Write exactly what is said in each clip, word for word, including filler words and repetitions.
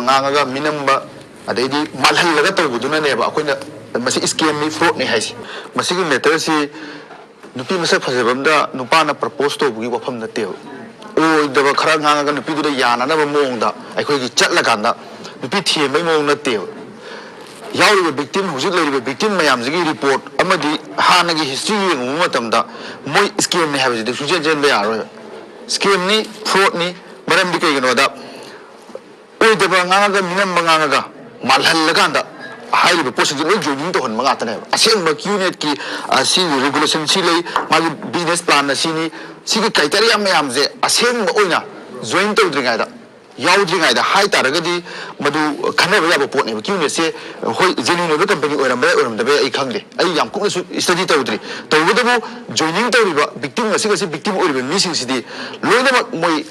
ꯉꯥꯡꯉꯒ ꯃꯤꯅꯝꯕ, ꯑꯗꯩꯗꯤ ꯃꯥꯜꯍꯜꯂꯒ ꯇꯧꯕꯗꯨꯅꯅꯦꯕ ꯑꯩꯈꯣꯏꯅ ꯃꯁꯤ scam ꯅꯤ, fraud ꯅꯤ ꯍꯥꯏꯁꯦ꯫ ꯃꯁꯤꯒꯤ matter ꯁꯤ ꯅꯨꯄꯤ ꯃꯁꯛ ꯐꯖꯕ ꯑꯃꯗ ꯅꯨꯄꯥꯅ propose ꯇꯧꯕꯒꯤ ꯋꯥꯐꯝ ꯅꯠꯇꯦꯕ꯫ ꯑꯣꯏꯗꯕ ꯈꯔ ꯉꯥꯡꯉꯒ ꯅꯨꯄꯤꯗꯨꯗ ꯌꯥꯅꯅꯕ ꯃꯑꯣꯡꯗ ꯑꯩꯈꯣꯏꯒꯤ ꯆꯠꯂꯀꯥꯟꯗ ꯅꯨꯄꯤ ꯊꯦꯝꯕꯒꯤ ꯃꯑꯣꯡ ꯅꯠꯇꯦꯕ꯫ ꯌꯥꯎꯔꯤꯕ victim, ꯍꯧꯖꯤꯛ ꯂꯩꯔꯤꯕ victim ꯃꯌꯥꯝꯁꯤꯒꯤ report ꯑꯃꯗꯤ ꯍꯥꯟꯅꯒꯤ history ꯌꯦꯡꯉꯨꯕ ꯃꯇꯝꯗ ꯃꯣꯏ scam ꯅꯤ ꯍꯥꯏꯕꯁꯤꯗꯤ ꯁꯨꯡꯆꯦꯟ ꯆꯦꯟꯕ ꯌꯥꯔꯣꯏꯕ꯫ Scam ꯅꯤ, fraud ꯅꯤ꯫ ꯃꯔꯝꯗꯤ ꯀꯩꯒꯤꯅꯣꯗ, ꯑꯣꯏꯗꯕ ꯉꯥꯡꯉꯒ, ꯃꯤꯅꯝꯕ ꯉꯥꯡꯉꯒ, ꯃꯥꯜꯍꯜꯂꯀꯥꯟꯗ ꯍꯥꯏꯔꯤꯕ ꯄꯣꯠꯁꯤꯡꯁꯦ ꯂꯣꯏ joining ꯇꯧꯍꯟꯕ ꯉꯥꯛꯇꯅꯦꯕ꯫ ꯑꯁꯦꯡꯕ Q NET ꯀꯤ, ꯑ, ꯁꯤ regulation ꯁꯤ ꯂꯩ, ꯃꯥꯒꯤ business plan ꯅ ꯁꯤꯅꯤ, ꯁꯤꯒꯤ criteria ꯃꯌꯥꯝꯁꯦ ꯑꯁꯦꯡꯕ ꯑꯣꯏꯅ join ꯇꯧꯗ꯭ꯔꯤꯉꯩꯗ, ꯌꯥꯎꯗ꯭ꯔꯤꯉꯩꯗ ꯍꯥꯏ ꯇꯥꯔꯒꯗꯤ ꯃꯗꯨ ꯈꯟꯅꯕ ꯌꯥꯕ ꯄꯣꯠꯅꯦꯕ꯫ Q NET ꯁꯦ, ꯍꯣꯏ, genuine ꯑꯣꯏꯕ company ꯑꯣꯏꯔꯝꯕ ꯌꯥꯏ, ꯑꯣꯏꯔꯝꯗꯕ ꯌꯥꯏ, ꯑꯩ ꯈꯪꯗꯦ, ꯑꯩ ꯌꯥꯝ ꯀꯨꯞꯅꯁꯨ study ꯇꯧꯗ꯭ꯔꯤ꯫ ꯇꯧꯕꯇꯕꯨ joining ꯇꯧꯔꯤꯕ victim, ꯉꯁꯤ ꯉꯁꯤ victim ꯑꯣꯏꯔꯤꯕ ꯃꯤꯁꯤꯡꯁꯤꯗꯤ ꯂꯣꯏꯅꯃꯛ ꯃꯣꯏ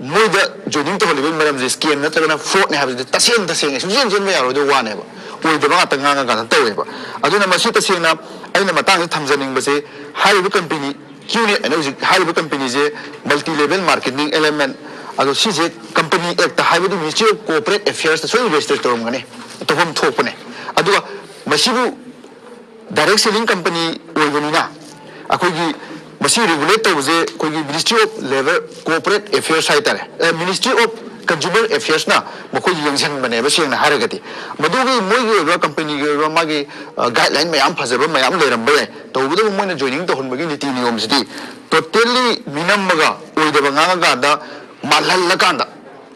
ꯃꯣꯏꯗ joining ꯇꯧꯍꯜꯂꯤꯕꯒꯤ ꯃꯔꯝꯁꯦ scam ꯅꯠꯇ꯭ꯔꯒꯅ fraud ꯅꯤ ꯍꯥꯏꯕꯁꯤꯗꯤ ꯇꯁꯦꯡ ꯇꯁꯦꯡꯅ ꯁꯨꯡꯆꯦꯟ ꯆꯦꯟꯕ ꯌꯥꯔꯣꯏꯗꯕ ꯋꯥꯅꯦꯕ꯫ ꯑꯣꯏꯗꯕ ꯉꯥꯛꯇ ꯉꯥꯡꯉꯀꯥꯟꯗ ꯇꯧꯋꯦꯕ꯫ ꯑꯗꯨꯅ ꯃꯁꯤ ꯇꯁꯦꯡꯅ ꯑꯩꯅ ꯃꯇꯥꯡꯁꯤꯗ ꯊꯝꯖꯅꯤꯡꯕꯁꯦ, ꯍꯥꯏꯔꯤꯕ company, Q NET ꯍꯥꯏꯅ ꯍꯧꯖꯤꯛ ꯍꯥꯏꯔꯤꯕ company ꯁꯦ multi level marketing element, ꯑꯗꯣ ꯁꯤꯁꯦ Company Act ꯍꯥꯏꯕꯗꯤ Ministry of Corporate Affairs ꯇ ꯁꯣꯏꯗꯅ register ꯇꯧꯔꯝꯒꯅꯤ, ꯇꯧꯐꯝ ꯊꯣꯛꯄꯅꯦ꯫ ꯑꯗꯨꯒ ꯃꯁꯤꯕꯨ direct selling company ꯑꯣꯏꯕꯅꯤꯅ ꯑꯩꯈꯣꯏꯒꯤ ꯃꯁꯤ regulate ꯇꯧꯕꯁꯦ ꯑꯩꯈꯣꯏꯒꯤ Ministry of Labour, Corporate Affairs ꯍꯥꯏꯇꯥꯔꯦ, ꯑꯦ, Ministry of Consumer Affairs ꯅ ꯃꯈꯣꯏ ꯌꯦꯡꯁꯤꯟꯕꯅꯦꯕ꯫ ꯁꯦꯡꯅ ꯍꯥꯏꯔꯒꯗꯤ ꯃꯗꯨꯒꯤ ꯃꯣꯏꯒꯤ ꯑꯣꯏꯕ company ꯒꯤ ꯑꯣꯏꯕ ꯃꯥꯒꯤ, ꯑ, guideline ꯃꯌꯥꯝ ꯐꯖꯕ ꯃꯌꯥꯝ ꯂꯩꯔꯝꯕ ꯌꯥꯏ꯫ ꯇꯧꯕꯇꯕꯨ ꯃꯣꯏꯅ joining ꯇꯧꯍꯟꯕꯒꯤ ꯅꯤꯇꯤ ꯅꯤꯌꯣꯝꯁꯤꯗꯤ totally ꯃꯤꯅꯝꯃꯒ ꯑꯣꯏꯗꯕ ꯉꯥꯡꯉꯀꯥꯟꯗ ꯃꯥꯜꯍꯜꯂꯀꯥꯟꯗ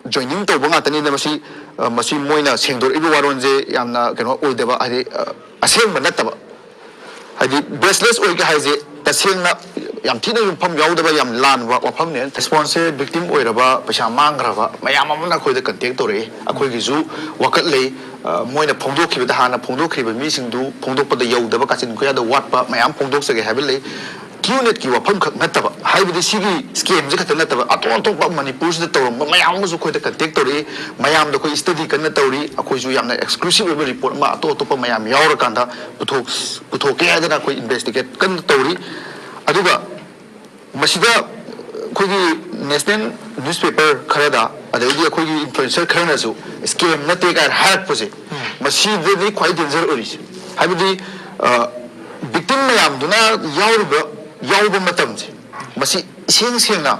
joining ꯇꯧꯕ ꯉꯥꯛꯇꯅꯤꯅ ꯃꯁꯤ, ꯑ, ꯃꯁꯤ ꯃꯣꯏꯅ ꯁꯦꯡꯗꯣꯔꯛꯏꯕ ꯋꯥꯔꯣꯜꯁꯦ ꯌꯥꯝꯅ ꯀꯩꯅꯣ ꯑꯣꯏꯗꯕ, ꯍꯥꯏꯗꯤ, ꯑ, ꯑꯁꯦꯡꯕ ꯅꯠꯇꯕ, ꯍꯥꯏꯗꯤ baseless ꯑꯣꯏꯒꯦ ꯍꯥꯏꯁꯦ ꯇꯁꯦꯡꯅ ꯌꯥꯝ ꯊꯤꯅ ꯌꯨꯝꯐꯝ ꯌꯥꯎꯗꯕ, ꯌꯥꯝ ꯂꯥꯟꯕ ꯋꯥꯐꯝꯅꯦ꯫ Response ꯁꯦ victim ꯑꯣꯏꯔꯕ, ꯄꯩꯁꯥ ꯃꯥꯡꯈ꯭ꯔꯕ ꯃꯌꯥꯝ ꯑꯃꯅ ꯑꯩꯈꯣꯏꯗ contact ꯇꯧꯔꯛꯏ꯫ ꯑꯩꯈꯣꯏꯒꯤꯁꯨ ꯋꯥꯀꯠ ꯂꯩ꯫ ꯑ, ꯃꯣꯏꯅ ꯐꯣꯡꯗꯣꯛꯈꯤꯕꯗ, ꯍꯥꯟꯅ ꯐꯣꯡꯗꯣꯛꯈ꯭ꯔꯤꯕ ꯃꯤꯁꯤꯡꯗꯨ ꯐꯣꯡꯗꯣꯛꯄꯗ ꯌꯧꯗꯕ, ꯀꯥꯆꯤꯟ ꯀꯣꯌꯥꯗ ꯋꯥꯠꯄ ꯃꯌꯥꯝ ꯐꯣꯡꯗꯣꯛꯆꯒꯦ ꯍꯥꯏꯕ ꯂꯩ꯫ Q NET ꯀꯤ ꯋꯥꯐꯝ ꯈꯛ ꯅꯠꯇꯕ, ꯍꯥꯏꯕꯗꯤ ꯁꯤꯒꯤ scam ꯁꯦ ꯈꯛꯇ ꯅꯠꯇꯕ ꯑꯇꯣꯞ ꯑꯇꯣꯞꯄ ꯃꯅꯤꯄꯨꯔꯁꯤꯗ ꯇꯧꯔꯝꯕ ꯃꯌꯥꯝ ꯑꯃꯁꯨ ꯑꯩꯈꯣꯏꯗ contact ꯇꯧꯔꯛꯏ꯫ ꯃꯌꯥꯝꯗ ꯑꯩꯈꯣꯏ study ꯀꯟꯅ ꯇꯧꯔꯤ꯫ ꯑꯩꯈꯣꯏꯁꯨ ꯌꯥꯝꯅ exclusive ꯑꯣꯏꯕ report ꯑꯃ ꯑꯇꯣꯞ ꯑꯇꯣꯞꯄ ꯃꯌꯥꯝ ꯌꯥꯎꯔꯀꯥꯟꯗ ꯄꯨꯊꯣꯛ-, ꯄꯨꯊꯣꯛꯀꯦ ꯍꯥꯏꯗꯅ ꯑꯩꯈꯣꯏ investigate ꯀꯟꯅ ꯇꯧꯔꯤ꯫ ꯑꯗꯨꯒ ꯃꯁꯤꯗ ꯑꯩꯈꯣꯏꯒꯤ national newspaper ꯈꯔꯗ ꯑꯗꯩꯗꯤ ꯑꯩꯈꯣꯏꯒꯤ ꯏꯟꯐ꯭ꯂꯨꯑꯦꯟꯁꯔ ꯈꯔꯅꯁꯨ ꯁ꯭ꯀꯦꯝ ꯅꯠꯇꯦ ꯀꯥꯏꯅ ꯍꯥꯏꯔꯛꯄꯁꯦ, ꯃꯁꯤꯗꯅꯤ ꯈ꯭ꯋꯥꯏ ꯗꯦꯟꯖꯔ ꯑꯣꯏꯔꯤꯁꯦ꯫ ꯍꯥꯏꯕꯗꯤ ꯚꯤꯛꯇꯤꯝ ꯃꯌꯥꯝꯗꯨꯅ ꯌꯥꯎꯔꯤꯕ, ꯌꯥꯎꯕ ꯃꯇꯝꯁꯦ, ꯃꯁꯤ ꯏꯁꯦꯡ ꯁꯦꯡꯅ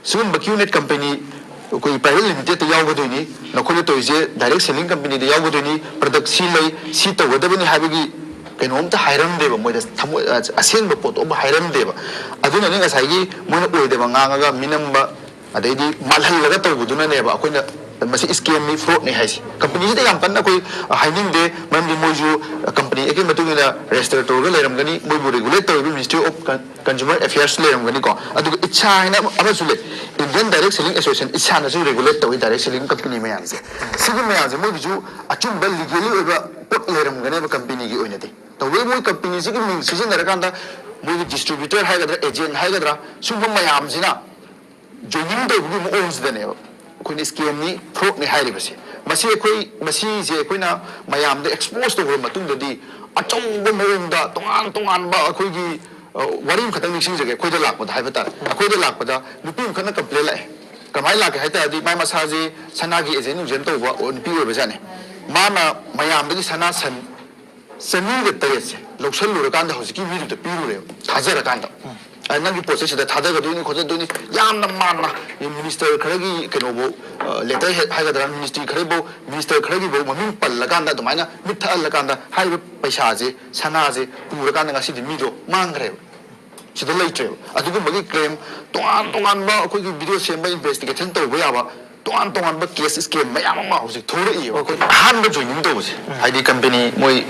ꯁꯤꯒꯨꯝꯕ ꯀ꯭ꯌꯨꯅꯦꯠ ꯀꯝꯄꯦꯅꯤ, ꯑꯩꯈꯣꯏꯒꯤ ꯄ꯭ꯔꯥꯏꯚꯦꯠ ꯂꯤꯃꯤꯇꯦꯠꯇ ꯌꯥꯎꯒꯗꯣꯏꯅꯤ, ꯅꯈꯣꯏꯅ ꯇꯧꯔꯤꯁꯦ ꯗꯥꯏꯔꯦꯛ ꯁꯦꯂꯤꯡ ꯀꯝꯄꯦꯅꯤꯗ ꯌꯥꯎꯒꯗꯣꯏꯅꯤ, ꯄ꯭ꯔꯗꯛ ꯁꯤ ꯂꯩ, ꯁꯤ ꯇꯧꯒꯗꯕꯅꯤ ꯍꯥꯏꯕꯒꯤ ꯀꯩꯅꯣꯝꯇ ꯍꯥꯏꯔꯝꯗꯦꯕ꯫ ꯃꯣꯏꯗ ꯊꯃꯣꯏ, ꯑꯁꯦꯡꯕ ꯄꯣꯠꯇꯣ ꯑꯃ ꯍꯥꯏꯔꯝꯗꯦꯕ꯫ ꯑꯗꯨꯅꯅꯤ ꯉꯁꯥꯏꯒꯤ ꯃꯣꯏꯅ ꯑꯣꯏꯗꯕ ꯉꯥꯡꯉꯒ ꯃꯤꯅꯝꯕ, ꯑꯗꯩꯗꯤ ꯃꯥꯜꯍꯜꯂꯒ ꯇꯧꯕꯗꯨꯅꯅꯦꯕ ꯑꯩꯈꯣꯏꯅ ꯃꯁꯤ ꯁ꯭ꯀꯦꯝꯅꯤ, ꯐ꯭ꯔꯣꯗꯅꯤ ꯍꯥꯏꯁꯦ꯫ ꯀꯝꯄꯅꯤꯁꯤꯗ ꯌꯥꯝ ꯀꯟꯅ ꯑꯩꯈꯣꯏ ꯍꯥꯏꯅꯤꯡꯗꯦ, ꯃꯔꯝꯗꯤ ꯃꯣꯏꯁꯨ ꯀꯝꯄꯅꯤ ꯑꯦꯛꯀꯤ ꯃꯇꯨꯡ ꯏꯟꯅ ꯔꯦꯖꯤꯁꯇꯔ ꯇꯧꯔꯒ ꯂꯩꯔꯝꯒꯅꯤ, ꯃꯣꯏꯕꯨ ꯔꯤꯒꯨꯂꯦꯠ ꯇꯧꯔꯤꯕ ꯃꯤꯅꯤꯁꯇ꯭ꯔꯤ ꯑꯣꯐ ꯀꯟꯖꯨꯃꯔ ꯑꯦꯐꯤꯌꯔꯁ ꯂꯩꯔꯝꯒꯅꯤꯀꯣ꯫ ꯑꯗꯨꯒ ꯏꯠꯁꯥ ꯍꯥꯏꯅ ꯑꯃꯁꯨ ꯂꯩ, ꯏꯟꯗꯤꯌꯟ ꯗꯥꯏꯔꯦꯛ ꯁꯦꯂꯤꯡ ꯑꯦꯁꯣꯁꯤꯌꯦꯁꯟ, ꯏꯠꯁꯥꯅꯁꯨ ꯔꯤꯒꯨꯂꯦꯠ ꯇꯧꯏ ꯗꯥꯏꯔꯦꯛ ꯁꯦꯂꯤꯡ ꯀꯝꯄꯅꯤ ꯃꯌꯥꯝꯁꯦ꯫ ꯁꯤꯒꯤ ꯃꯌꯥꯝꯁꯦ ꯃꯣꯏꯒꯤꯁꯨ ꯑꯆꯨꯝꯕ ꯂꯤꯒꯦꯂꯤ ꯑꯣꯏꯕ ꯄꯣꯠ ꯂꯩꯔꯝꯒꯅꯦꯕ ꯀꯝꯄꯅꯤꯒꯤ ꯑꯣꯏꯅꯗꯤ꯫ ꯇꯧꯕꯇꯕꯨ ꯃꯣꯏ ꯀꯝꯄꯅꯤꯁꯤꯒꯤ ꯃꯤꯡ ꯁꯤꯖꯤꯟꯅꯔꯀꯥꯟꯗ ꯃꯣꯏꯒꯤ ꯗꯤꯁꯇ꯭ꯔꯤꯕ꯭ꯌꯨꯇꯔ ꯍꯥꯏꯒꯗ꯭ꯔꯥ, ꯑꯦꯖꯦꯟ ꯍꯥꯏꯒꯗ꯭ꯔꯥ, ꯁꯨꯝꯕ ꯃꯌꯥꯝꯁꯤꯅ ꯖꯣꯏꯅꯤꯡ ꯇꯧꯕꯒꯤ ꯃꯑꯣꯡꯁꯤꯗꯅꯦꯕ ꯑꯩꯈꯣꯏꯅ ꯁ꯭ꯀꯦꯝꯅꯤ, ꯐ꯭ꯔꯣꯗꯅꯤ ꯍꯥꯏꯔꯤꯕꯁꯦ꯫ ꯃꯁꯤ ꯑꯩꯈꯣꯏ, ꯃꯁꯤꯁꯦ ꯑꯩꯈꯣꯏꯅ ꯃꯌꯥꯝꯗ ꯑꯦꯛꯁꯄꯣꯖ ꯇꯧꯈ꯭ꯔ ꯃꯇꯨꯡꯗꯗꯤ ꯑꯆꯧꯕ ꯃꯑꯣꯡꯗ ꯇꯣꯉꯥꯟ ꯇꯣꯉꯥꯟꯕ ꯑꯩꯈꯣꯏꯒꯤ, ꯑ, ꯋꯥꯔꯤ ꯑꯃꯈꯛꯇꯪ ꯅꯤꯡꯁꯤꯡꯖꯒꯦ꯫ ꯑꯩꯈꯣꯏꯗ ꯂꯥꯛꯄꯗ ꯍꯥꯏꯕ ꯇꯥꯔꯦ, ꯑꯩꯈꯣꯏꯗ ꯂꯥꯛꯄꯗ ꯅꯨꯄꯤ ꯑꯃꯈꯛꯅ ꯀꯝꯄ꯭ꯂꯦꯟ ꯂꯥꯛꯑꯦ꯫ ꯀꯃꯥꯏꯅ ꯂꯥꯛꯀꯦ ꯍꯥꯏ ꯇꯥꯔꯗꯤ, ꯃꯥꯏ ꯃꯁꯥꯁꯦ ꯁꯅꯥꯒꯤ ꯑꯦꯖꯦꯟ ꯅꯨꯡꯖꯦꯟ ꯇꯧꯕ ꯅꯨꯄꯤ ꯑꯣꯏꯕꯖꯥꯠꯅꯤ꯫ ꯃꯥꯅ ꯃꯌꯥꯝꯗꯒꯤ ꯁꯅꯥ ꯁꯟ ꯆꯅꯤꯒ ꯇꯔꯦꯠꯁꯦ ꯂꯧꯁꯜꯂꯨꯔꯀꯥꯟꯗ ꯍꯧꯖꯤꯛꯀꯤ ꯃꯤꯗꯨꯗ ꯄꯤꯔꯨꯔꯦꯕ, ꯊꯥꯖꯔꯀꯥꯟꯗ꯫ ꯑ, ꯅꯪꯒꯤ ꯄꯣꯠꯁꯦ ꯁꯤꯗ ꯊꯥꯗꯒꯗꯣꯏꯅꯤ, ꯈꯣꯠꯆꯗꯣꯏꯅꯤ, ꯌꯥꯝꯅ ꯃꯥꯟꯅ ꯃꯤꯅꯤꯁꯇꯔ ꯈꯔꯒꯤ ꯀꯩꯅꯣꯐꯧ, ꯑ, ꯂꯦꯇꯔ ꯍꯦꯗ ꯍꯥꯏꯒꯗ꯭ꯔꯥ, ꯃꯤꯅꯤꯁꯇ꯭ꯔꯤ ꯈꯔꯐꯧ, ꯃꯤꯅꯤꯁꯇꯔ ꯈꯔꯒꯤꯐꯧ ꯃꯃꯤꯡ ꯄꯜꯂꯀꯥꯟꯗ, ꯑꯗꯨꯃꯥꯏꯅ ꯃꯤꯠ ꯊꯛꯍꯜꯂꯀꯥꯟꯗ ꯍꯥꯏꯔꯤꯕ ꯄꯩꯁꯥꯁꯦ, ꯁꯅꯥꯁꯦ ꯄꯨꯔꯀꯥꯟꯗ ꯉꯁꯤꯗꯤ ꯃꯤꯗꯣ ꯃꯥꯡꯈ꯭ꯔꯦꯕ, ꯁꯤꯗ ꯂꯩꯇ꯭ꯔꯦꯕ꯫ ꯑꯗꯨꯒꯨꯝꯕꯒꯤ ꯀ꯭ꯂꯦꯝ ꯇꯣꯉꯥꯟ ꯇꯣꯉꯥꯟꯕ ꯑꯩꯈꯣꯏꯒꯤ ꯚꯤꯗꯤꯑꯣ ꯁꯦꯝꯕ, ꯏꯟꯚꯦꯁꯇꯤꯒꯦꯁꯟ ꯇꯧꯕ ꯌꯥꯕ ꯇꯣꯉꯥꯟ ꯇꯣꯉꯥꯟꯕ ꯀꯦꯁ ꯁ꯭ꯀꯦꯝ ꯃꯌꯥꯝ ꯑꯃ ꯍꯧꯖꯤꯛ ꯊꯣꯛꯂꯛꯏꯕ꯫ ꯑꯩꯈꯣꯏ ꯑꯍꯥꯟꯕ ꯖꯣꯏꯅꯤꯡ ꯇꯧꯕꯁꯦ, ꯍꯥꯏꯗꯤ ꯀꯝꯄꯦꯅꯤ ꯃꯣꯏ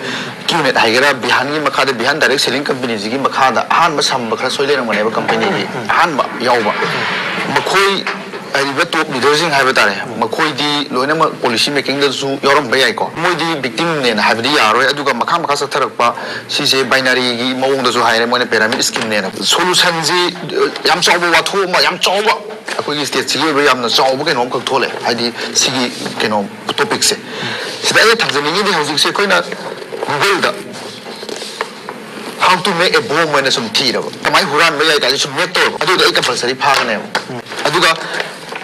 ꯀ꯭ꯌꯨꯅꯦꯠ ꯍꯥꯏꯒꯦꯔꯥ, ꯕꯤꯍꯥꯟꯒꯤ ꯃꯈꯥꯗ, ꯕꯤꯍꯥꯟ ꯗꯥꯏꯔꯦꯛ ꯁꯦꯂꯤꯡ ꯀꯝꯄꯦꯅꯤꯁꯤꯒꯤ ꯃꯈꯥꯗ ꯑꯍꯥꯟꯕ ꯁꯝꯕ ꯈꯔ ꯁꯣꯏ ꯂꯩꯔꯝꯒꯅꯦꯕ, ꯀꯝꯄꯦꯅꯤꯒꯤ ꯑꯍꯥꯟꯕ ꯌꯥꯎꯕ꯫ ꯃꯈꯣꯏ ꯍꯥꯏꯔꯤꯕ ꯇꯣꯞ ꯂꯤꯗꯔꯁꯤꯡ ꯍꯥꯏꯕ ꯇꯥꯔꯦ, ꯃꯈꯣꯏꯗꯤ ꯂꯣꯏꯅꯃꯛ ꯄꯣꯂꯤꯁꯤ ꯃꯦꯀꯤꯡꯗꯁꯨ ꯌꯥꯎꯔꯝꯕ ꯌꯥꯏꯀꯣ꯫ ꯃꯣꯏꯗꯤ ꯚꯤꯛꯇꯤꯝꯅꯦꯅ ꯍꯥꯏꯕꯗꯤ ꯌꯥꯔꯣꯏ꯫ ꯑꯗꯨꯒ ꯃꯈꯥ ꯃꯈꯥ ꯆꯠꯊꯔꯛꯄ ꯁꯤꯁꯦ ꯕꯥꯏꯅꯔꯤꯒꯤ ꯃꯑꯣꯡꯗꯁꯨ ꯍꯥꯏꯔꯦ, ꯃꯣꯏꯅ ꯄꯤꯔꯥꯃꯤꯗ ꯁ꯭ꯀꯤꯝꯅꯦꯅ꯫ ꯁꯣꯂꯨꯁꯟꯁꯤ, ꯑ, ꯌꯥꯝ ꯆꯥꯎꯕ ꯋꯥꯊꯣꯛ ꯑꯃ, ꯌꯥꯝ ꯆꯥꯎꯕ, ꯑꯩꯈꯣꯏꯒꯤ ꯁ꯭ꯇꯦꯠꯁꯤꯒꯤ ꯑꯣꯏꯕ ꯌꯥꯝꯅ ꯆꯥꯎꯕ ꯀꯩꯅꯣ ꯑꯃꯈꯛ ꯊꯣꯛꯂꯛꯑꯦ, ꯍꯥꯏꯗꯤ ꯁꯤꯒꯤ ꯀꯩꯅꯣ ꯇꯣꯄꯤꯛꯁꯦ꯫ ꯁꯤꯗ ꯑꯩꯅ ꯊꯝꯖꯅꯤꯡꯉꯤꯗꯤ ꯍꯧꯖꯤꯛꯁꯦ ꯑꯩꯈꯣꯏꯅ ꯒꯨꯒꯜꯗ "How to make a bomb" ꯍꯥꯏꯅ ꯁꯨꯝ ꯊꯤꯔꯕ, ꯀꯃꯥꯏꯅ ꯍꯨꯔꯥꯟꯕ ꯌꯥꯏ ꯀꯥꯏꯁꯦ ꯁꯨꯝ ꯃꯦꯛ ꯇꯧꯔꯕ, ꯑꯗꯨꯗꯣ ꯑꯩ ꯀꯝꯄꯜꯁꯔꯤ ꯐꯥꯒꯅꯦꯕ꯫ ꯑꯗꯨꯒ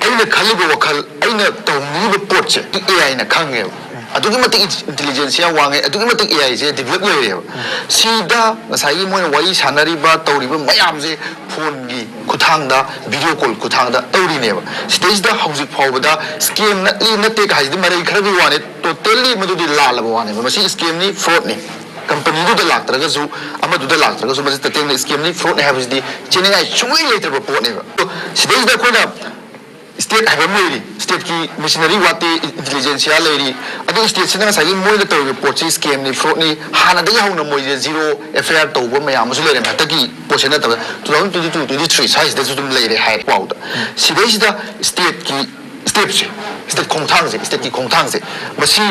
ꯑꯩꯅ ꯈꯜꯂꯤꯕ ꯋꯥꯈꯜ, ꯑꯩꯅ ꯇꯧꯅꯤꯡꯉꯤꯕ ꯄꯣꯠꯁꯦ ꯑꯦ ꯑꯥꯏꯅ ꯈꯪꯉꯦꯕ꯫ ꯑꯗꯨꯛꯀꯤ ꯃꯇꯤꯛ ꯏꯟꯇꯤꯂꯤꯖꯦꯟꯁꯤꯌꯥ ꯋꯥꯡꯉꯦ, ꯑꯗꯨꯛꯀꯤ ꯃꯇꯤꯛ ꯑꯦ ꯑꯥꯏꯁꯦ ꯗꯤꯕꯂꯞ ꯂꯩꯔꯦꯕ꯫ ꯁꯤꯗ ꯉꯁꯥꯏꯒꯤ ꯃꯣꯏꯅ ꯋꯥꯔꯤ ꯁꯥꯟꯅꯔꯤꯕ, ꯇꯧꯔꯤꯕ ꯃꯌꯥꯝꯁꯦ ꯐꯣꯟꯒꯤ ꯈꯨꯠꯊꯥꯡꯗ, ꯚꯤꯗꯤꯑꯣ ꯀꯣꯜ ꯈꯨꯠꯊꯥꯡꯗ ꯇꯧꯔꯤꯅꯦꯕ꯫ ꯁꯤꯗꯩꯁꯤꯗ ꯍꯧꯖꯤꯛ ꯐꯥꯎꯕꯗ ꯁ꯭ꯀꯦꯝ ꯅꯠꯂꯤ ꯅꯠꯇꯦ ꯀ ꯍꯥꯏꯁꯤꯗꯤ ꯃꯔꯩ ꯈꯔꯒꯤ ꯋꯥꯅꯤ, ꯇꯣꯇꯦꯜꯂꯤ ꯃꯗꯨꯗꯤ ꯂꯥꯜꯂꯕ ꯋꯥꯅꯦꯕ꯫ ꯃꯁꯤ ꯁ꯭ꯀꯦꯝꯅꯤ, ꯐ꯭ꯔꯣꯗꯅꯤ꯫ ꯀꯝꯄꯅꯤꯗꯨꯗ ꯂꯥꯛꯇ꯭ꯔꯒꯁꯨ, ꯑꯃꯗꯨꯗ ꯂꯥꯛꯇ꯭ꯔꯒꯁꯨ, ꯃꯁꯤ ꯇꯁꯦꯡꯅ ꯁ꯭ꯀꯦꯝꯅꯤ, ꯐ꯭ꯔꯣꯗꯅꯤ ꯍꯥꯏꯕꯁꯤꯗꯤ ꯆꯦꯟꯅꯤꯡꯉꯥꯏ ꯁꯨꯡꯂꯩ ꯂꯩꯇ꯭ꯔꯕ ꯄꯣꯠꯅꯦꯕ꯫ ꯑꯗꯣ ꯁꯤꯗꯩꯁꯤꯗ ꯑꯩꯈꯣꯏꯅ ꯁ꯭ꯇꯦꯠ ꯍꯥꯏꯕ ꯑꯃ ꯂꯩꯔꯤ, ꯁ꯭ꯇꯦꯠꯀꯤ ꯃꯦꯁꯤꯅꯔꯤ ꯋꯥꯠꯇꯦ, ꯏꯟꯇꯤꯂꯤꯖꯦꯟꯁꯤꯌꯥ ꯂꯩꯔꯤ, ꯑꯗꯨꯒ ꯁ꯭ꯇꯦꯠꯁꯤꯅ ꯉꯁꯥꯏꯒꯤ ꯃꯣꯏꯅ ꯇꯧꯔꯤꯕ ꯄꯣꯠꯁꯤ ꯁ꯭ꯀꯦꯝꯅꯤ, ꯐ꯭ꯔꯣꯗꯅꯤ, ꯍꯥꯟꯅꯗꯒꯤ ꯍꯧꯅ ꯃꯣꯏꯁꯦ ꯖꯤꯔꯣ ꯑꯦꯐ ꯑꯥꯏ ꯑꯥꯔ ꯇꯧꯕ ꯃꯌꯥꯝ ꯑꯃꯁꯨ ꯂꯩꯔꯝꯃꯦ꯫ ꯍꯟꯗꯛꯀꯤ ꯄꯣꯠꯁꯦ ꯅꯠꯇꯕ two thousand twenty two twenty three ꯁ꯭ꯋꯥꯏꯁꯤꯗꯁꯨ ꯑꯗꯨꯝ ꯂꯩꯔꯦ ꯍꯥꯏ ꯄꯥꯎꯗ꯫ ꯁꯤꯗꯩꯁꯤꯗ ꯁ꯭ꯇꯦꯠꯀꯤ ꯁ꯭ꯇꯦꯞꯁꯦ, ꯁ꯭ꯇꯦꯠ ꯈꯣꯡꯊꯥꯡꯁꯦ, ꯁ꯭ꯇꯦꯠꯀꯤ ꯈꯣꯡꯊꯥꯡꯁꯦ, ꯃꯁꯤ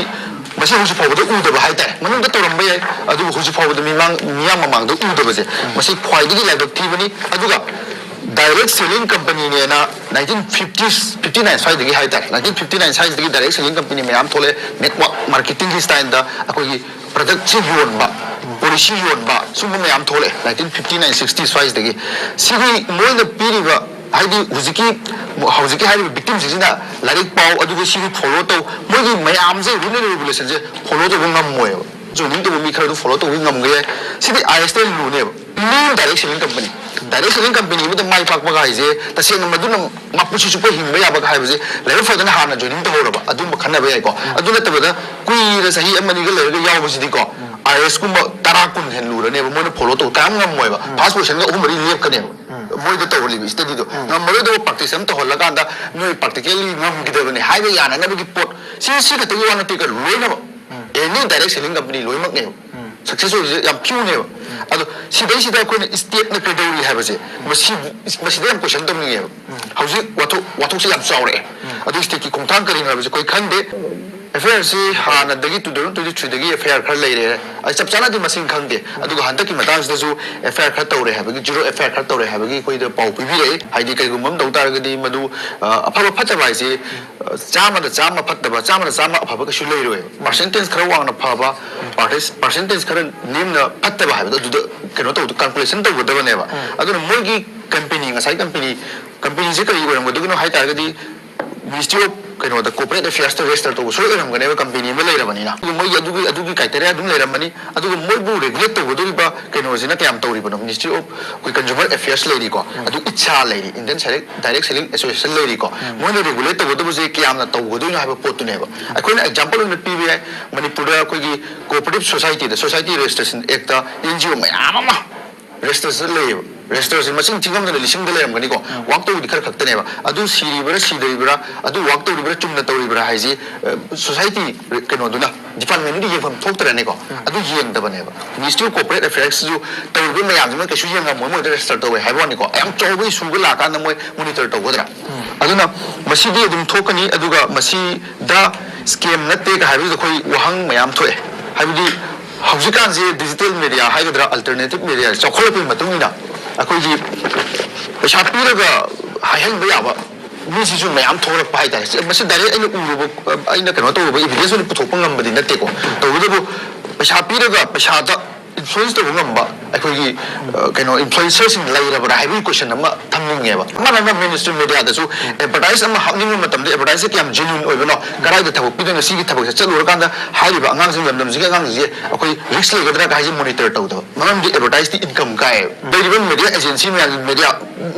ꯃꯁꯤ ꯍꯧꯖꯤꯛ ꯐꯥꯎꯕꯗ ꯎꯗꯕ ꯍꯥꯏꯇꯥꯔꯦ꯫ ꯃꯅꯨꯡꯗ ꯇꯧꯔꯝꯕ ꯌꯥꯏ, ꯑꯗꯨꯕꯨ ꯍꯧꯖꯤꯛ ꯐꯥꯎꯕꯗ ꯃꯤꯃꯥꯡ, ꯃꯤꯌꯥꯝ ꯃꯃꯥꯡꯗ ꯎꯗꯕꯁꯦ, ꯃꯁꯤ ꯈ꯭ꯋꯥꯏꯗꯒꯤ ꯂꯥꯏꯕꯛ ꯊꯤꯕꯅꯤ꯫ ꯑꯗꯨꯒ ꯗꯥꯏꯔꯦꯛ ꯁꯦꯂꯤꯡ ꯀꯝꯄꯅꯤꯅꯦꯅ ꯅꯥꯏꯟꯇꯤꯟ ꯐꯤꯐꯇꯤ, ꯐꯤꯐꯇꯤ ꯅꯥꯏꯟ ꯁ꯭ꯋꯥꯏꯗꯒꯤ ꯍꯥꯏꯇꯥꯔꯦ, ꯅꯥꯏꯟꯇꯤꯟ ꯐꯤꯐꯇꯤ ꯅꯥꯏꯟ ꯁ꯭ꯋꯥꯏꯗꯒꯤ ꯗꯥꯏꯔꯦꯛ ꯁꯦꯂꯤꯡ ꯀꯝꯄꯅꯤ ꯃꯌꯥꯝ ꯊꯣꯛꯂꯛꯑꯦ꯫ ꯅꯦꯠꯋꯥꯛ ꯃꯥꯔꯀꯦꯇꯤꯡꯒꯤ ꯁ꯭ꯇꯥꯏꯜꯗ ꯑꯩꯈꯣꯏꯒꯤ ꯄ꯭ꯔꯗꯛꯁꯦ ꯌꯣꯟꯕ, ꯄꯣꯂꯤꯁꯤ ꯌꯣꯟꯕ, ꯁꯨꯝꯕ ꯃꯌꯥꯝ ꯊꯣꯛꯂꯛꯑꯦ ꯅꯥꯏꯟꯇꯤꯟ ꯐꯤꯐꯇꯤ ꯅꯥꯏꯟ ꯁꯤꯛꯁꯇꯤ ꯁ꯭ꯋꯥꯏꯁꯤꯗꯒꯤ꯫ ꯁꯤꯒꯤ ꯃꯣꯏꯅ ꯄꯤꯔꯤꯕ, ꯍꯥꯏꯗꯤ ꯍꯧꯖꯤꯛꯀꯤ, ꯍꯧꯖꯤꯛꯀꯤ ꯍꯥꯏꯔꯤꯕ ꯚꯤꯛꯇꯤꯝꯁꯤꯡꯁꯤꯅ ꯂꯥꯏꯔꯤꯛ ꯄꯥꯎ, ꯑꯗꯨꯒ ꯁꯤꯒꯤ ꯐꯣꯂꯣ ꯇꯧ, ꯃꯣꯏꯒꯤ ꯃꯌꯥꯝꯁꯦ, ꯔꯨꯜ ꯑꯦꯟ ꯔꯦꯒꯨꯂꯦꯁꯟꯁꯦ ꯐꯣꯂꯣ ꯇꯧꯕ ꯉꯝꯃꯣꯏꯕ꯫ ꯖꯣꯏꯅꯤꯡ ꯇꯧꯕ ꯃꯤ ꯈꯔꯗꯨ ꯐꯣꯂꯣ ꯇꯧꯕ ꯉꯝꯒꯦ ꯌꯥꯏ꯫ ꯁꯤꯗꯤ ꯑꯥꯏ ꯑꯦꯁꯇ ꯂꯨꯅꯦꯕ꯫ ꯃꯤ direct selling company, direct selling company ꯑꯃꯗ ꯃꯥꯏ ꯄꯥꯛꯄꯒ ꯍꯥꯏꯁꯦ ꯇꯁꯦꯡꯅ ꯃꯗꯨꯅ ꯃꯄꯨꯟꯁꯤ ꯆꯨꯞꯄ ꯍꯤꯡꯕ ꯌꯥꯕꯒ ꯍꯥꯏꯕꯁꯦ ꯂꯥꯏꯕꯛ ꯐꯗꯅ ꯍꯥꯟꯅ ꯖꯣꯏꯅꯤꯡ ꯇꯧꯍꯧꯔꯕ, ꯑꯗꯨꯝꯕ ꯈꯟꯅꯕ ꯌꯥꯏꯀꯣ꯫ ꯑꯗꯨ ꯅꯠꯇꯕꯗ ꯀꯨꯏꯔ ꯆꯍꯤ ꯑꯃꯅꯤꯒ ꯂꯩꯔꯒ ꯌꯥꯎꯕꯁꯤꯗꯤꯀꯣ, ꯑꯥꯏ ꯑꯦꯁ ꯀꯨꯝꯕ ꯇꯔꯥ ꯀꯨꯟ ꯍꯦꯟ ꯂꯨꯔꯅꯦꯕ, ꯃꯣꯏꯅ ꯐꯣꯂꯣ ꯇꯧ ꯀꯌꯥꯝ ꯉꯝꯃꯣꯏꯕ꯫ ꯐꯥꯔꯁ ꯄꯣꯖꯤꯁꯟꯒ ꯑꯍꯨꯝ ꯃꯔꯤ ꯂꯦꯞꯀꯅꯦꯕ꯫ ꯃꯣꯏꯗ ꯇꯧꯍꯜꯂꯤꯕ ꯁ꯭ꯇꯗꯤꯗꯣ ꯉꯝꯃꯔꯣꯏꯗꯕ ꯄ꯭ꯔꯥꯛꯇꯤꯁ ꯑꯃ ꯇꯧꯍꯜꯂꯀꯥꯟꯗ ꯅꯣꯏ ꯄ꯭ꯔꯥꯛꯇꯤꯀꯦꯜꯂꯤ ꯉꯝꯈꯤꯗꯕꯅꯤ ꯍꯥꯏꯕ ꯌꯥꯅꯅꯕꯒꯤ ꯄꯣꯠ, ꯁꯤ, ꯁꯤ ꯈꯛꯇꯒꯤ ꯋꯥ ꯅꯠꯇꯦ ꯀꯩꯅꯣ, ꯂꯣꯏꯅꯃꯛ ꯑꯦꯅꯤ ꯗꯥꯏꯔꯦꯛ ꯁꯦꯂꯤꯡ ꯀꯝꯄꯅꯤ ꯂꯣꯏꯅꯃꯛꯅꯦꯕ꯫ ꯁꯛꯁꯦꯁ ꯑꯣꯏꯔꯤꯁꯦ ꯌꯥꯝ ꯐ꯭ꯌꯨꯅꯦꯕ꯫ ꯑꯗꯣ ꯁꯤꯗꯩꯁꯤꯗ ꯑꯩꯈꯣꯏꯅ ꯁ꯭ꯇꯦꯠꯅ ꯀꯩꯗꯧꯔꯤ ꯍꯥꯏꯕꯁꯦ, ꯃꯁꯤ, ꯃꯁꯤꯗ ꯌꯥꯝ ꯀꯣꯏꯁꯟ ꯇꯧꯅꯤꯡꯉꯦꯕ꯫ ꯍꯧꯖꯤꯛ ꯋꯥꯊꯣꯛ, ꯋꯥꯊꯣꯛꯁꯦ ꯌꯥꯝ ꯆꯥꯎꯔꯛꯑꯦ꯫ ꯑꯗꯨ ꯁ꯭ꯇꯦꯠꯀꯤ ꯈꯣꯡꯊꯥꯡ ꯀꯔꯤꯅꯣ ꯍꯥꯏꯕꯁꯦ ꯑꯩꯈꯣꯏ ꯈꯪꯗꯦ꯫ ꯑꯦꯐ ꯑꯥꯏ ꯑꯥꯔꯁꯤ ꯍꯥꯟꯅꯗꯒꯤ two thousand twenty threeꯗꯒꯤ ꯑꯦꯐ ꯑꯥꯏ ꯑꯥꯔ ꯈꯔ ꯂꯩꯔꯦ꯫ ꯑꯩ ꯆꯞ ꯆꯥꯅꯗꯤ ꯃꯁꯤꯡ ꯈꯪꯗꯦ꯫ ꯑꯗꯨꯒ ꯍꯟꯗꯛꯀꯤ ꯃꯇꯥꯡꯁꯤꯗꯁꯨ ꯑꯦꯐ ꯑꯥꯏ ꯑꯥꯔ ꯈꯔ ꯇꯧꯔꯦ ꯍꯥꯏꯕꯒꯤ, ꯖꯤꯔꯣ ꯑꯦꯐ ꯑꯥꯏ ꯑꯥꯔ ꯈꯔ ꯇꯧꯔꯦ ꯍꯥꯏꯕꯒꯤ ꯑꯩꯈꯣꯏꯗ ꯄꯥꯎ ꯄꯤꯕꯤꯔꯛꯑꯦ꯫ ꯍꯥꯏꯗꯤ ꯀꯩꯒꯨꯝꯕ ꯑꯃ ꯇꯧ ꯇꯥꯔꯒꯗꯤ ꯃꯗꯨ, ꯑ, ꯑꯐꯕ ꯐꯠꯇꯕ ꯍꯥꯏꯁꯤ, ꯑ, ꯆꯥꯝꯃꯗ ꯆꯥꯝꯃ ꯐꯠꯇꯕ, ꯆꯥꯝꯃꯗ ꯆꯥꯝꯃ ꯑꯐꯕ ꯀꯩꯁꯨ ꯂꯩꯔꯣꯏꯕ꯫ ꯄꯥꯔꯁꯦꯟꯇꯦꯖ ꯈꯔ ꯋꯥꯡꯅ ꯐꯕ, ꯄꯥꯔꯁꯦꯟꯇꯦꯖ ꯈꯔ ꯅꯦꯝꯅ ꯐꯠꯇꯕ ꯍꯥꯏꯕꯗꯣ ꯑꯗꯨꯗ ꯀꯩꯅꯣ ꯇꯧꯕꯗꯣ, ꯀꯥꯜꯀꯨꯂꯦꯁꯟ ꯇꯧꯒꯗꯕꯅꯦꯕ꯫ ꯑꯗꯨꯅ ꯃꯣꯏꯒꯤ ꯀꯝꯄꯦꯅꯤ, ꯉꯁꯥꯏ ꯀꯝꯄꯦꯅꯤ, ꯀꯝꯄꯦꯅꯤꯁꯦ ꯀꯔꯤ ꯑꯣꯏꯔꯝꯒꯗꯣꯏꯅꯣ ꯍꯥꯏ ꯇꯥꯔꯒꯗꯤ, ꯃꯤꯅꯤꯁꯇ꯭ꯔꯤ ꯑꯣꯐ ꯀꯩꯅꯣꯗ, ꯀꯣꯔꯄꯣꯔꯦꯠ ꯑꯦꯐꯤꯌꯔꯁꯇ ꯔꯦꯖꯤꯁꯇꯔ ꯇꯧꯕ ꯁꯣꯏ ꯑꯣꯏꯔꯝꯒꯅꯦꯕ, ꯀꯝꯄꯦꯅꯤ ꯑꯃ ꯂꯩꯔꯕꯅꯤꯅ꯫ ꯑꯗꯨ ꯃꯣꯏꯒꯤ ꯑꯗꯨꯒꯤ ꯑꯗꯨꯒꯤ ꯀ꯭ꯔꯥꯏꯇꯦꯔꯤꯌꯥ ꯑꯗꯨꯝ ꯂꯩꯔꯝꯃꯅꯤ꯫ ꯑꯗꯨꯒ ꯃꯣꯏꯕꯨ ꯔꯦꯒꯨꯂꯦꯠ ꯇꯧꯒꯗꯧꯔꯤꯕ ꯀꯩꯅꯣꯁꯤꯅ ꯀꯌꯥꯝ ꯇꯧꯔꯤꯕꯅꯣ? ꯃꯤꯅꯤꯁꯇ꯭ꯔꯤ ꯑꯣꯐ ꯑꯩꯈꯣꯏ ꯀꯟꯖꯨꯃꯔ ꯑꯦꯐꯤꯌꯔꯁ ꯂꯩꯔꯤꯀꯣ, ꯑꯗꯨ ꯏꯠꯁꯥ ꯂꯩꯔꯤ, Indian selling, direct selling association ꯂꯩꯔꯤꯀꯣ꯫ ꯃꯣꯏꯅ ꯔꯦꯒꯨꯂꯦꯠ ꯇꯧꯒꯗꯧꯕꯁꯦ ꯀꯌꯥꯝꯅ ꯇꯧꯒꯗꯣꯏꯅꯣ ꯍꯥꯏꯕ ꯄꯣꯠꯇꯨꯅꯦꯕ꯫ ꯑꯩꯈꯣꯏꯅ ꯑꯦꯛꯖꯥꯝꯄꯜ ꯑꯣꯏꯅ ꯄꯤꯕ ꯌꯥꯏ, ꯃꯅꯤꯄꯨꯔꯗ ꯑꯩꯈꯣꯏꯒꯤ ꯀꯣꯑꯣꯄꯔꯦꯇꯤꯚ ꯁꯣꯁꯥꯏꯇꯤꯗ, society registration act N G O ꯃꯌꯥꯝ ꯑꯃ ꯔꯦꯖꯤꯁꯇꯔꯁꯤ ꯂꯩꯌꯦꯕ꯫ ꯔꯦꯖꯤꯁꯇꯔꯁꯤ ꯃꯁꯤꯡ ꯊꯤꯉꯝꯗꯅ ꯂꯤꯁꯤꯡꯗ ꯂꯩꯔꯝꯒꯅꯤꯀꯣ꯫ ꯋꯥꯛ ꯇꯧꯕꯗꯤ ꯈꯔ ꯈꯛꯇꯅꯦꯕ꯫ ꯑꯗꯨ ꯁꯤꯔꯤꯕ꯭ꯔꯥ ꯁꯤꯗ꯭ꯔꯤꯕ꯭ꯔꯥ, ꯑꯗꯨ ꯋꯥꯛ ꯇꯧꯔꯤꯕ꯭ꯔꯥ ꯆꯨꯝꯅ ꯇꯧꯔꯤꯕ꯭ꯔꯥ ꯍꯥꯏꯁꯤ, ꯑ, ꯁꯣꯁꯥꯏꯇꯤ ꯀꯩꯅꯣꯗꯨꯅ, ꯗꯤꯄꯥꯔꯠꯃꯦꯟꯗꯨꯗ ꯌꯦꯡꯐꯝ ꯊꯣꯛꯇ꯭ꯔꯅꯦꯀꯣ꯫ ꯑꯗꯨ ꯌꯦꯡꯗꯕꯅꯦꯕ꯫ ꯃꯤꯅꯤꯁꯇ꯭ꯔꯤ ꯑꯣꯐ ꯀꯣꯔꯄꯣꯔꯦꯠ ꯑꯦꯐꯤꯌꯔꯁꯁꯤꯁꯨ ꯇꯧꯔꯤꯕ ꯃꯌꯥꯝꯁꯤꯅ ꯀꯩꯁꯨ ꯌꯦꯡꯉꯝꯃꯣꯏ, ꯃꯣꯏꯗ ꯔꯦꯖꯤꯁꯇꯔ ꯇꯧꯋꯦ ꯍꯥꯏꯕ ꯋꯥꯅꯤꯀꯣ꯫ ꯌꯥꯝ ꯆꯥꯎꯕ ꯏꯁꯨꯒ ꯂꯥꯛꯀꯥꯟꯗ ꯃꯣꯏ ꯃꯣꯅꯤꯇꯔ ꯇꯧꯒꯗ꯭ꯔꯥ? ꯑꯗꯨꯅ ꯃꯁꯤꯗꯤ ꯑꯗꯨꯝ ꯊꯣꯛꯀꯅꯤ꯫ ꯑꯗꯨꯒ ꯃꯁꯤꯗ ꯁ꯭ꯀꯦꯝ ꯅꯠꯇꯦꯒ ꯍꯥꯏꯕꯗꯨꯗ ꯑꯩꯈꯣꯏ ꯋꯥꯍꯪ ꯃꯌꯥꯝ ꯊꯣꯛꯑꯦ꯫ ꯍꯥꯏꯕꯗꯤ ꯍꯧꯖꯤꯛꯀꯥꯟꯁꯦ ꯗꯤꯖꯤꯇꯦꯜ ꯃꯦꯗꯤꯌꯥ ꯍꯥꯏꯒꯗ꯭ꯔꯥ, ꯑꯜꯇꯔꯅꯦꯇꯤꯚ ꯃꯦꯗꯤꯌꯥ ꯆꯥꯎꯈꯠꯂꯛꯄꯒꯤ ꯃꯇꯨꯡ ꯏꯟꯅ ꯑꯩꯈꯣꯏꯒꯤ ꯄꯩꯁꯥ ꯄꯤꯔꯒ ꯍꯥꯏꯍꯟꯕ ꯌꯥꯕ ꯃꯤꯁꯤꯁꯨ ꯃꯌꯥꯝ ꯊꯣꯛꯂꯛꯄ ꯍꯥꯏꯇꯥꯔꯦ꯫ ꯁꯤ, ꯃꯁꯤ ꯗꯥꯏꯔꯦꯛ ꯑꯩꯅ ꯎꯔꯨꯕ, ꯑꯩꯅ ꯀꯩꯅꯣ ꯇꯧꯔꯨꯕ ꯏꯚꯤꯗꯦꯟꯁ ꯑꯣꯏꯅ ꯄꯨꯊꯣꯛꯄ ꯉꯝꯕꯗꯤ ꯅꯠꯇꯦꯀꯣ꯫ ꯇꯧꯕꯇꯕꯨ ꯄꯩꯁꯥ ꯄꯤꯔꯒ ꯄꯩꯁꯥꯗ ꯏꯟꯐ꯭ꯂꯨꯌꯦꯟꯁ ꯇꯧꯕ ꯉꯝꯕ ꯑꯩꯈꯣꯏꯒꯤ, ꯑ, ꯀꯩꯅꯣ, ꯏꯟꯐ꯭ꯂꯨꯌꯦꯟꯁꯔꯁꯤꯡ ꯂꯩꯔꯕ꯭ꯔꯥ ꯍꯥꯏꯕꯒꯤ ꯀꯣꯏꯁꯟ ꯑꯃ ꯊꯝꯅꯤꯡꯉꯦꯕ꯫ ꯃꯥꯅ ꯃꯦꯟ ꯁ꯭ꯇ꯭ꯔꯤꯝ ꯃꯦꯗꯤꯌꯥꯗꯁꯨ ꯑꯦꯗꯚꯔꯇꯥꯏꯁ ꯑꯃ ꯍꯥꯞꯅꯤꯡꯕ ꯃꯇꯝꯗ ꯑꯦꯗꯚꯔꯇꯥꯏꯁꯁꯦ ꯀꯌꯥꯝ ꯖꯦꯅ꯭ꯌꯨꯟ ꯑꯣꯏꯕꯅꯣ, ꯀꯗꯥꯏꯗ ꯊꯕꯛ ꯄꯤꯗꯣꯏꯅꯣ, ꯁꯤꯒꯤ ꯊꯕꯛꯁꯦ ꯆꯠꯂꯨꯔꯀꯥꯟꯗ ꯍꯥꯏꯔꯤꯕ ꯑꯉꯥꯡꯁꯤꯡ, ꯂꯝꯗꯝꯁꯤꯒꯤ ꯑꯉꯥꯡꯁꯤꯡꯁꯦ ꯑꯩꯈꯣꯏ ꯔꯤꯁꯛ ꯂꯩꯒꯗ꯭ꯔꯥ ꯍꯥꯏꯁꯦ ꯃꯣꯅꯤꯇꯔ ꯇꯧꯗꯕ꯫ ꯃꯔꯝꯗꯤ ꯑꯦꯗꯚꯔꯇꯥꯏꯁꯇꯤ ꯏꯟꯀꯝ ꯀꯥꯏꯌꯦꯕ꯫ ꯂꯩꯔꯤꯕ ꯃꯦꯗꯤꯌꯥ ꯑꯦꯖꯦꯟꯁꯤ ꯃꯌꯥꯝ, ꯃꯦꯗꯤꯌꯥ,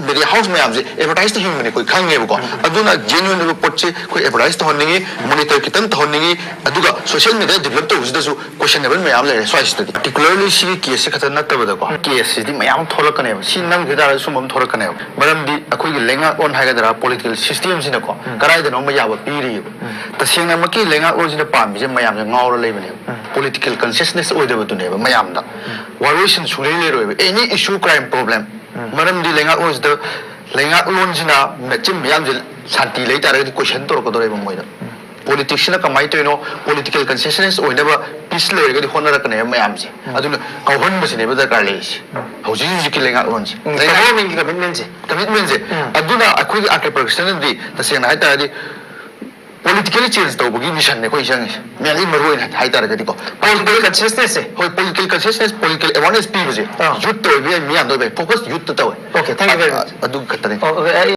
ꯃꯦꯗꯤꯌꯥ ꯍꯥꯎꯁ ꯃꯌꯥꯝꯁꯦ ꯑꯦꯗꯚꯔꯇꯥꯏꯁꯇ ꯍꯤꯡꯕꯅꯦ ꯑꯩꯈꯣꯏ ꯈꯪꯉꯦꯕꯀꯣ꯫ ꯑꯗꯨꯅ ꯖꯦꯅ꯭ꯌꯨꯟ ꯑꯣꯏꯕ ꯄꯣꯠꯁꯦ ꯑꯩꯈꯣꯏ ꯑꯦꯗꯚꯔꯇꯥꯏꯁ ꯇꯧꯍꯟꯅꯤꯡꯉꯤ, ꯃꯣꯅꯤꯇꯔ ꯈꯤꯇꯪ ꯇꯧꯍꯟꯅꯤꯡꯉꯤ, ꯑꯗꯨꯒ ꯁꯣꯁꯤꯌꯦꯜ ꯃꯦꯗꯤꯌꯥ ꯗꯤꯕꯂꯞ ꯇꯧꯕꯁꯤꯗꯁꯨ ꯀꯣꯏꯁꯟꯅꯦꯕꯜ ꯃꯌꯥꯝ ꯂꯩꯔꯦ ꯁ꯭ꯋꯥꯏꯁꯤꯗꯗꯤ꯫ ꯄꯥꯔꯇꯤꯀꯨꯂꯔꯂꯤ ꯁꯤꯒꯤ ꯀꯦꯁꯁꯦ ꯈꯛꯇ ꯅꯠꯇꯕꯗꯀꯣ, ꯀꯦꯁꯁꯤꯗꯤ ꯃꯌꯥꯝ ꯑꯃ ꯊꯣꯛꯂꯛꯀꯅꯦꯕ꯫ ꯁꯤ ꯅꯝꯈꯤ ꯇꯥꯔꯒꯗꯤ ꯁꯨꯝꯕ ꯑꯃ ꯊꯣꯛꯂꯛꯀꯅꯦꯕ꯫ ꯃꯔꯝꯗꯤ ꯑꯩꯈꯣꯏꯒꯤ ꯂꯩꯉꯥꯛꯂꯣꯟ ꯍꯥꯏꯒꯗ꯭ꯔꯥ, ꯄꯣꯂꯤꯇꯤꯀꯦꯜ ꯁꯤꯁꯇꯦꯝꯁꯤꯅꯀꯣ, ꯀꯗꯥꯏꯗꯅꯣ ꯑꯃ ꯌꯥꯕ ꯄꯤꯔꯤꯕ꯫ ꯇꯁꯦꯡꯅꯃꯛꯀꯤ ꯂꯩꯉꯥꯛꯂꯣꯟꯁꯤꯅ ꯄꯥꯝꯃꯤꯁꯦ ꯃꯌꯥꯝꯁꯦ ꯉꯥꯎꯔ ꯂꯩꯕꯅꯦꯕ꯫ ꯄꯣꯂꯤꯇꯤꯀꯦꯜ ꯀꯟꯁꯤꯌꯁꯅꯦꯁ ꯑꯣꯏꯗꯕꯗꯨꯅꯦꯕ ꯃꯌꯥꯝꯗ꯫ ꯋꯥꯔꯣꯏꯁꯤꯟ ꯁꯨꯡꯂꯩ ꯂꯩꯔꯣꯏꯕ꯫ ꯑꯦꯅꯤ ꯏꯁꯨ, ꯀ꯭ꯔꯥꯏꯝ, ꯄ꯭ꯔꯣꯕ꯭ꯂꯦꯝ꯫ ꯃꯔꯝꯗꯤ ꯂꯩꯉꯥꯛꯂꯣꯟꯁꯤꯗ, ꯂꯩꯉꯥꯛꯂꯣꯟꯁꯤꯅ ꯃꯆꯤꯟ ꯃꯌꯥꯝꯁꯦ ꯁꯥꯟꯇꯤ ꯂꯩ ꯇꯥꯔꯒꯗꯤ ꯀꯣꯏꯁꯟ ꯇꯧꯔꯛꯀꯗꯧꯔꯦꯕ ꯃꯣꯏꯗ꯫ ꯄꯣꯂꯤꯇꯤꯛꯁꯅ ꯀꯃꯥꯏꯅ ꯇꯧꯔꯤꯅꯣ? ꯄꯣꯂꯤꯇꯤꯀꯦꯜ ꯀꯟꯁꯤꯌꯁꯅꯦꯁ ꯑꯣꯏꯅꯕ ꯄꯤꯁ ꯂꯩꯔꯒꯗꯤ ꯍꯣꯠꯅꯔꯛꯀꯅꯦꯕ ꯃꯌꯥꯝꯁꯦ꯫ ꯑꯗꯨꯅ ꯀꯥꯎꯍꯟꯕꯁꯤꯅꯦꯕ ꯗꯔꯀꯥꯔ ꯂꯩꯔꯤꯁꯦ꯫ ꯍꯧꯖꯤꯛ ꯍꯧꯖꯤꯛꯀꯤ ꯂꯩꯉꯥꯛꯂꯣꯟꯁꯦ꯫ ꯒꯚꯔꯟꯃꯦꯟꯒꯤ ꯀꯃꯤꯠꯃꯦꯟꯁꯦ꯫ ꯀꯃꯤꯠꯃꯦꯟꯁꯦ꯫ ꯑꯗꯨꯅ ꯑꯩꯈꯣꯏꯒꯤ ꯑꯥꯔ ꯀꯦ ꯄ꯭ꯔꯣꯗꯛꯁꯟꯗꯗꯤ ꯇꯁꯦꯡꯅ ꯍꯥꯏꯇꯥꯔꯗꯤ ꯄꯣꯂꯤꯇꯤꯀꯦꯜ ꯆꯦꯟꯖ ꯇꯧꯕꯒꯤ ꯃꯤꯁꯟꯅꯦ ꯑꯩꯈꯣꯏ ꯆꯪꯉꯤꯁꯦ꯫ ꯃꯌꯥꯝꯗꯒꯤ ꯃꯔꯨ ꯑꯣꯏꯅ ꯍꯥꯏꯇꯥꯔꯒꯗꯤꯀꯣ, ꯄꯣꯂꯤꯇꯤꯀꯦꯜ ꯀꯟꯁꯤꯌꯁꯅꯦꯁꯁꯦ, ꯍꯣꯏ, ꯄꯣꯂꯤꯇꯤꯀꯦꯜ ꯀꯟꯁꯤꯌꯁꯅꯦꯁ, ꯄꯣꯂꯤꯇꯤꯀꯦꯜ ꯑꯦꯋꯥꯔꯅꯦꯁ ꯄꯤꯕꯁꯦ꯫ ꯑꯥ꯫ ꯌꯨꯠꯇ ꯑꯣꯏꯕ ꯌꯥꯏ, ꯃꯤꯌꯥꯝꯗ ꯑꯣꯏꯕ ꯌꯥꯏ, ꯐꯣꯀꯁ ꯌꯨꯠꯇ ꯇꯧꯋꯦ꯫ Okay, thank you very much. ꯑꯗꯨ ꯈꯛꯇꯅꯦ꯫ ꯑꯣ, ꯑꯣ, ꯑꯩ